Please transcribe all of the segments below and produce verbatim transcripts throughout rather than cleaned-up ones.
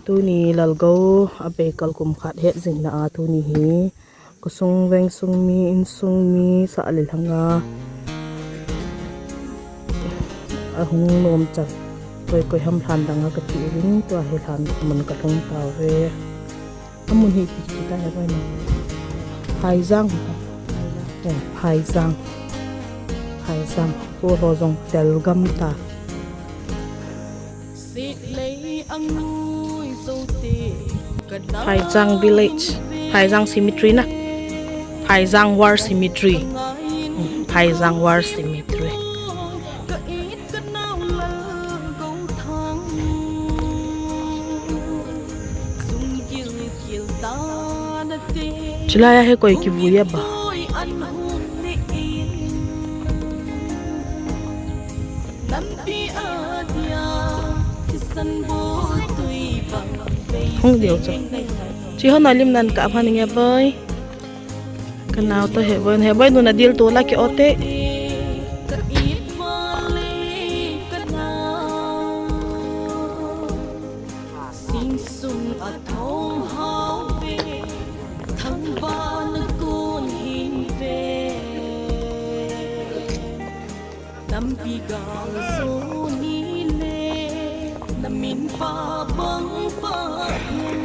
Tuni Lalgou a beikal kum khat het jing na a tuni hi khosung vengsung mi, insung mi, sah le lhang a ahung nom chan. Koi koi ham lhan dang a ka che uvin, tua hi lhan mun ka lhung tauve. Amun hi ipi ti ta he bai na. Phaijang hi ta. Eh, Phaijang. Phaijang. Ko ho jong tel gam ta. Phaijang village, Phaijang cemetery na. Phaijang war cemetery. Hmm, Phaijang war cemetery. Chulai a hi koi kivui a ba. Hung diu chu. Chi ho na lim nan ka phan nge bai. Ka nau to he bai, he bai nu na dil tu la ke ote. Sing sung a thong hau ve, thangvah na kun hin ve. Tampi gal zo ni le, na min pa bang pa hin.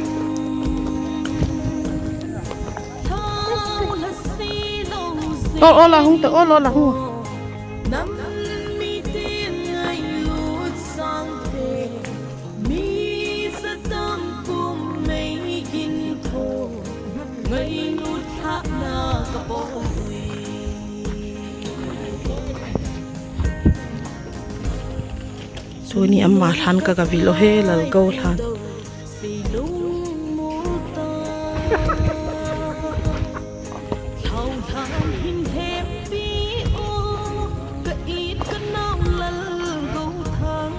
Thau la si lo ze. Ol, ol la hung ta, ol, ol la hung. Nam mi tin ngai lut sang te. Mi sa tam kum mei gin tho, ngai nu thla na ka po ui. Tuni ama lhan ka ka vil o he, Lalgou lhan. Thau lhan hin hempi o, ka it ka nau Lalgou thang.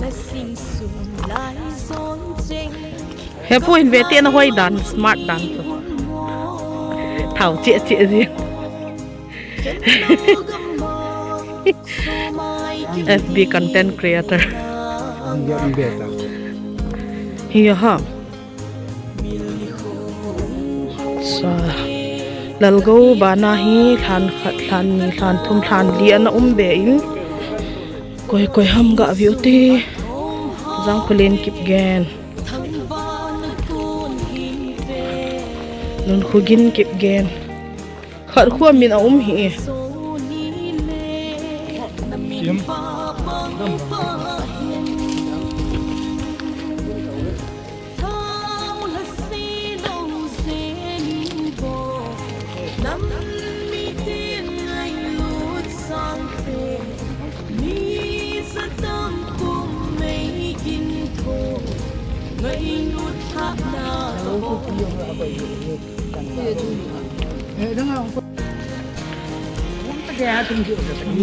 Na sing sung lai zon cheng. He pu hin ve te na hoi dan, smart dan. Thau che che ji. F B content creator. Ang yan beta. Hiya ha. Sa Lalgou bana hi lhan khat, lhan ni, lhan thum, lhan li ana um be in. Koi koi ham ga viu te. Jangkholen Kipgen. Nunkhogin Kipgen. Khat khu a min a um hi.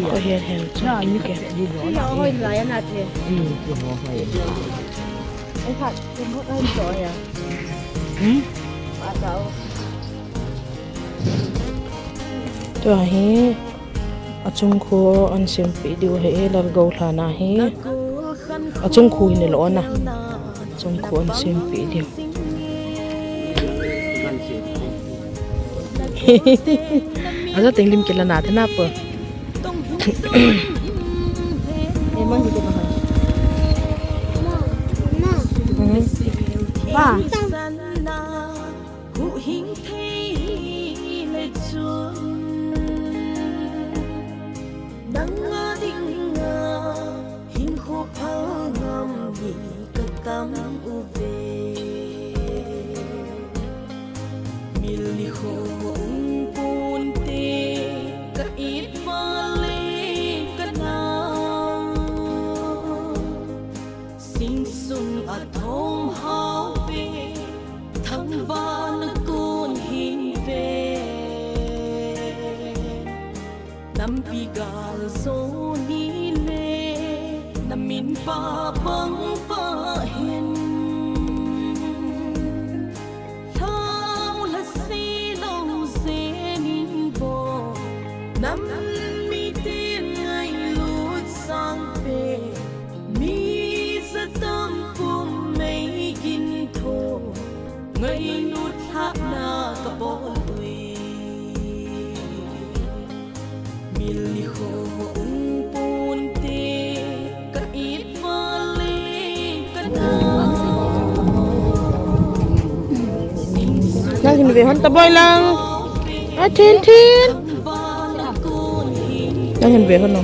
Ko hen hen chu. Hmm? Tua hi achung khu an sem pi diu he, Lalgou lhan a hi. Achung khu hin lo na. Achung khu an sem pi diu. Ajo teng lim kila na te na po. Pa. Huhhing thei hile chun nanga dinga hinkho phal ngam hi ka tam uve. Mil nikho um ponte ka it vale ka na. Sing sung a thom hau ve, thangvah na kon hin ve. Nampi gal zo ni le, na min pah bang pah hin. Lhau lhase lou zen in bou, nam miten ngailut sangpen, mi Ngailut lhahna ka bol ui. Mil nikho hung pon te ka it vale ka na. Nang hin ve hon ta boi lang. A thin thin. Nang hin ve hon no.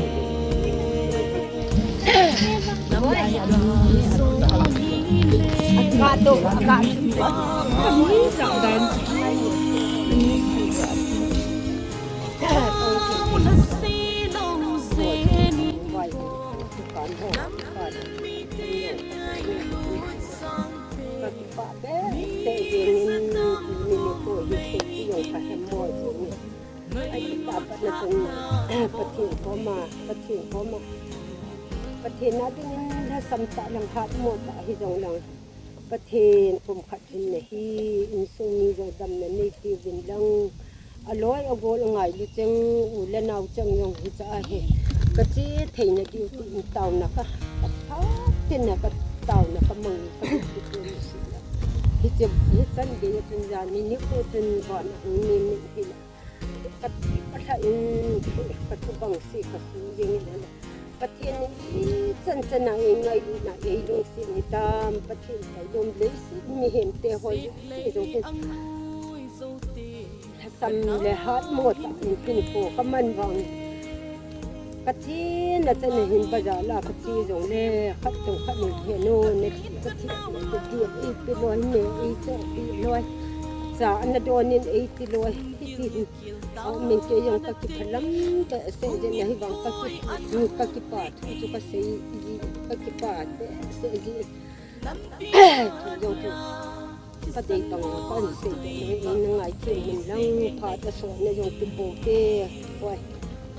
Ahi ta pat na chun, Pathen koma, Pathen koma. Pathen a dingin lhasam tah lang, hatmo tah hijong lang, Pathen pumkhat hin nahi, insung mi jong damna nei tiuvin lang, aloi agol angailu cheng, u le nau cheng jong hicha ahi. Ka che theina diu tin taona ka, ka pha tin na ka taona ka mang ka ti tu ni si la. Hiche, hichan gei a chun jan ni nikho chun vana hung ni ni hi la. Ka, ka lha in, ka thubang si, ka su jing in, Pathen in ichan chan a eingailut na, eilungset hitam, Pathen tailom leiset mihem te hoi si jong hin. Lhasam le hatmo tah in hinkho ka man vang. Ka chena chan a hin bazar la ka che jong le, khat jong khat in he no, ne ka che, ka che, ei pe loi ne, ei cho pe loi. Cha ana don in ei ti loi, ti ti. Min kei jong ka kiphalam behseh jeh in ahivang ka ki, ka kipa thu chu ka sei ji, ka kipa behseh ji. Thu jong chu ka dei bang ka sei jeh in, na ngai thei min lang phat a sot na jong kipo te. Hoi.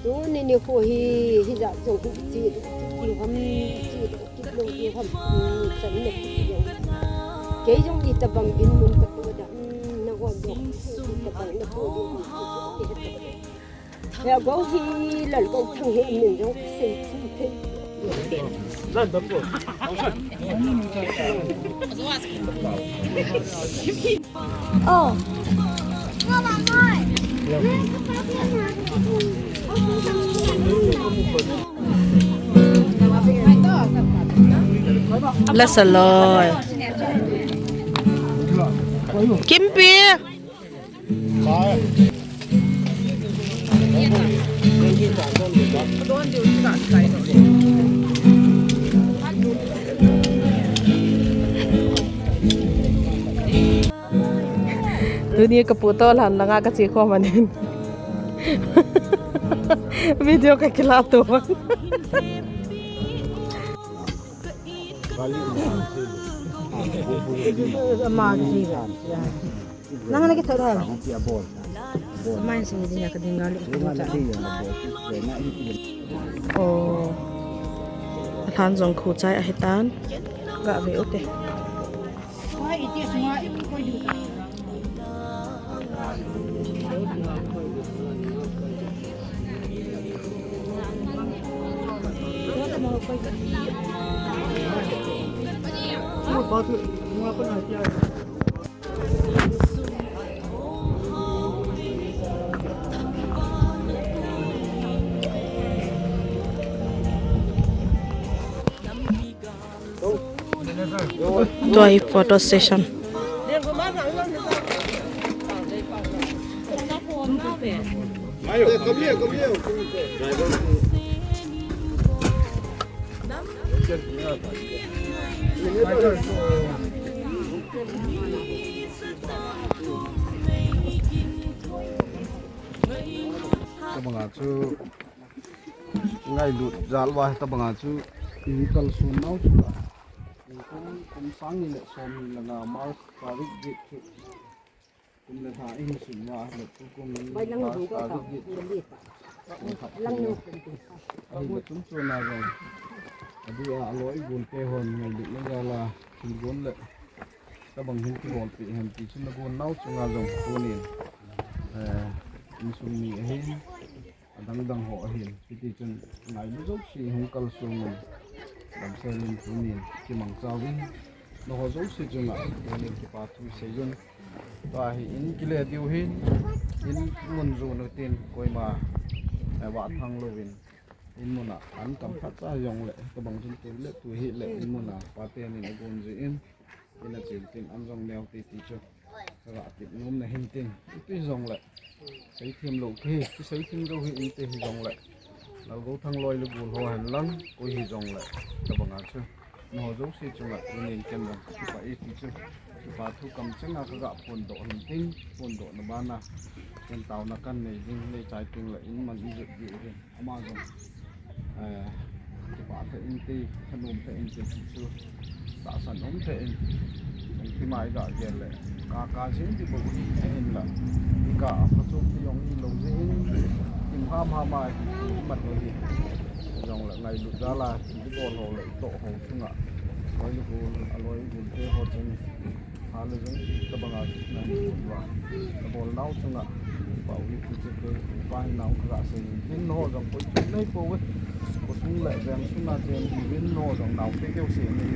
Tuni nikho hi, hijat jong hi che doh kit lou ham, che doh kit lou diu ham, chan na kit jong. Kei jong itobang dinmun ka to da, nangho jong itobang na to diu ham, ti he ta. He go hi, lal go thang hi, min jong sei chim thei. Oh. Lasa loi. Kimpi. Tuni ka pu toh lhan langa ka che khom anin. Video ka kila to. Ama ki. Nang na ki thot ha. Main sung din ya ka ding galu. Oh. Lhan jong khu chai ahi tan. Ga ve u te. Tua hi photo session. Tabanga chu ngailut jal uva, tabanga chu i kalson nau chu la. Kum, kum sang ni le som ni le nga March tarik get chu. Kum le tha in sum uva le chu kum March tarik get chu. Kum khat chu. Ahi le chun chu na jong. Adi a aloi gun te hon ngailut na jal a thil gon le. Tabang hin kibolpeh hen ti chun nagon nau chunga jong tunin, eh, insung mi ahin, adang dang ho ahin, hiti chun ngailu jouse hung kalsong un, damsel in tunin kimangcha uvin, Nangho jouse chunga, tunin kipa thu seiyun. Tua hi in kile diu hin, in mun jon utin, koima, eh, vahthang louvin. In muna, an kam phatcha jongle, tobang chun tin le tu hile, in muna, paten in agon jin, in achil tin, an jong neo titi chu. Kaga kit nom na hintin, ipi jongle. Seithem lou ki, kiseithem jou hi inte hijongle. Lalgouthang loi le gol ho henlang, koi hijongle. Tobanga chu. Nangho jouse chunga, tunin ken jong kakipah e ti chu. Kipa thu kamchenga kaga phondoh hintin, phondohna bana. Ken taona kanei ding, neichai tengle in man ijot diu hin. Ama jong, eh, kipah lheh inte, thanom lheh inte ti chu, tahsan um lheh in, lungthima iga gel le, kaka jing ding bou hi ahinla, ikah a phachom ti jong hilou jeh in, kim hamham a imat lou hi, jongle ngailut jal a, ibol ho le itoh ho chunga, loi le gol, aloi gol te ho chun, Hale jong, tobanga, nang, wa, kabol nau chunga, pa u, ti che, koi, pa, nau, kaga sei, tin, nangho jong, koi, chu, nei, po, we, khosung le, veng, sunga, chen, ti, vin, nangho jong, nau, te, keu, sei, nei,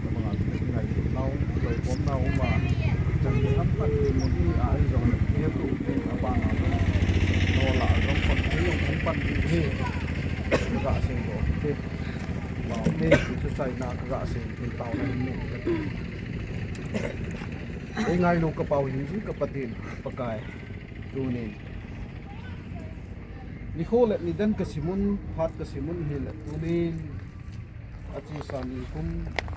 tobanga, te, ngai, nau, loi, pom, nau, ma, chan, ni, ham, pat, ni, mun, ni, a, ai, jong, ni, tu, tin, a, pa, nau, nau, la, jong, pon, ni, jong, pon, ni, ni, kaga sei, do, te, ma, ni, chu, chai, na, kaga sei, tin, tao, na, ni, Ei ngailu ka Pau hingjing ka Pathen Pakai, tunin nikho le nidan ka simun, phat ka simun hile tunin achesa nikum,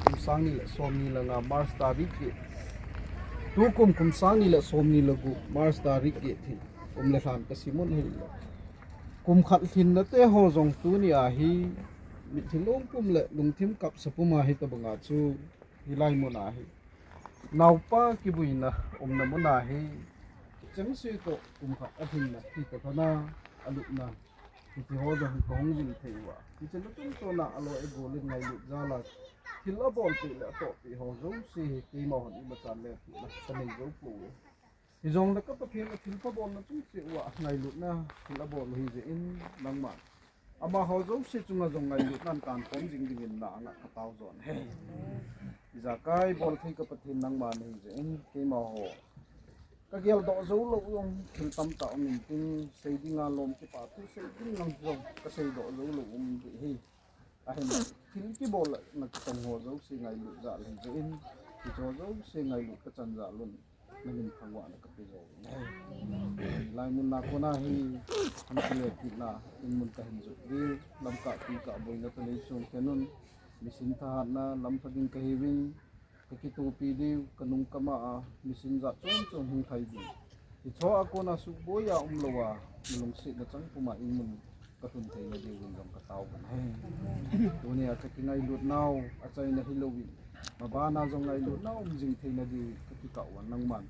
kum sang ni le som ni le nga March tarik ki, tukum kum sang ni le som ni le gup March tarik ki thil um le lhan ka simun hile kum khat lhinna te ho jong tuni a hi mitlhi lungpum le lungthim kapsa pum a hi tabanga chu hilai mun a hi Naopa kibuina umna mun a hi, chengse toh kum khat a lhinna, ti toh thana, a lupna, hiti ho jong hi ka hung jing thei uva. Hiche na chungchon a alo e gol in ngailut jal a, thil a bolpeh le a tohpeh ho jouse hi keima hon imachan le thina ka nei jou pouve. Hijongle ka Pathen a thil pha bolna chengse uva ngailutna thil a bol u hijeh in nangma Amaho jouse chunga jong ngailutnan kankhom jing dingin na anga ka tao jon ahi. Ijakai bolthei ka Pathen nangma nahi jeh in, keima ho ka geldoh jou lou jong thil tamtah um intin, sei dinga lom kipa thu sei ding lang jong ka seidoh jou lou um ding ahi. Ahin, thil kibolna kitong ho jouse ngailut jal ahi jeh in, hiche jouse ngailut ka chan jal un. Nangin thangvahna ka pe jou uve. Lai mun a kona hi, hamkile kitna, in mun ka hin jot diu, lamkah tuikah boina toh lei chung khen un, mission thahatna, lam pha ding ka hiuvin, ka kitopi diu, ka nung ka ma a, mission jat chom chom hung thai ding. Hiche a kona suboi a umlou a, na lungsetna chang pum a in mun ka lhun theina diuvin jong ka tao uvin ahi. Tunia ka kingailut nau, achaina hilouvin, mabana jong ngailut nau um jing theina diuvin ka kikah uvin nangman.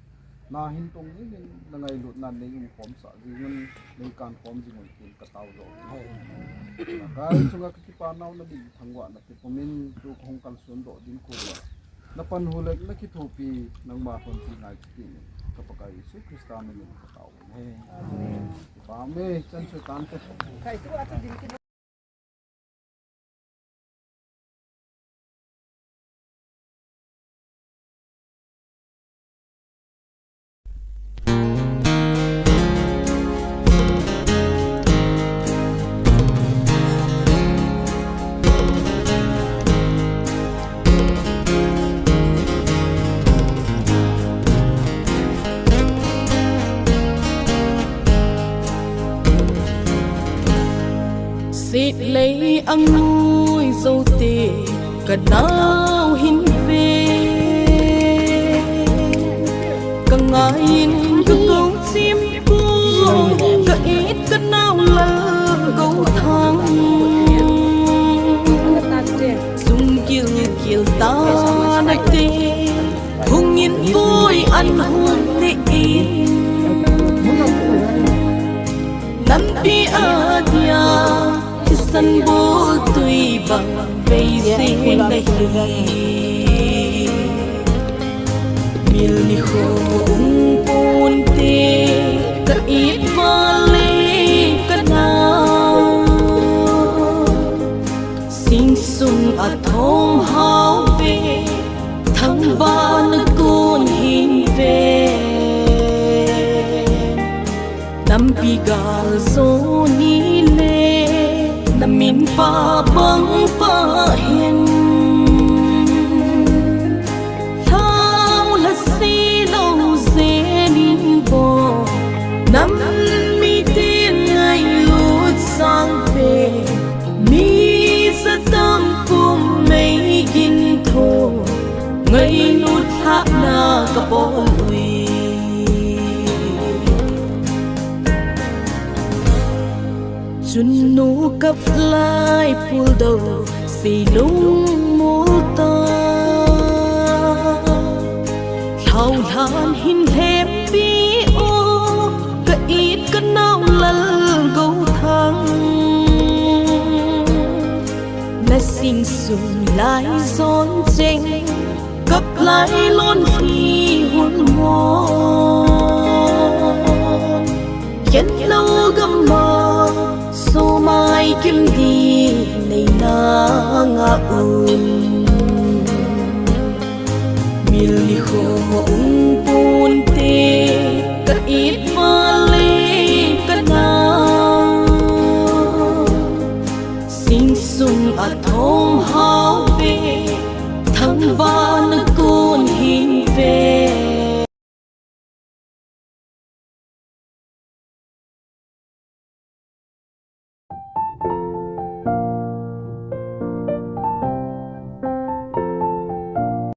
Na hin tong jingin na ngailutnan nei umkhom sah jingun, nei kankhom jingun tin ka tao jo uvin ahi. Ka kai chunga ka kipa nau na min thangvahna kipumin tu ka hung kalson doh ding koma. Na panhu le na kithopi nangma lhonpi ngai kiti in ka Pakai Jesu Christa min in ka tao uvin ahi. Amen. Amen. Chan chu tante. Setlei angui jote ka nau hin ve. Ka ngaiin ka kong chim poi, ka it ka nau Lalgouthang. Sung gilgil ta nate, hungin poi an hung ne in. Lampi a dia thisan bol tui bang vei se na hi. Mil ni kho um pon te ka it vale ka nau. Sing sung a thom hao ve. Nampi gal jo ni le, na min pa bang pa hen. Thao la si lo zen in bo, nam mi te ngai lut sang pe, mi sa tam kum mei gin tho, ngai lut thak na ka bol ui. Chun nu kap lai pul do, si lung mul ta. Thao hlan hin lhem pi o, ka it ka nau lal go thang. Na sing sung lai zon cheng, kap lai lon hi hul mo. Ken lo gam ma, so mai kim di nei na nga un. Mil ni kho ung pun te, ka it va le ka na. Sing sung a thom hau ve, thang va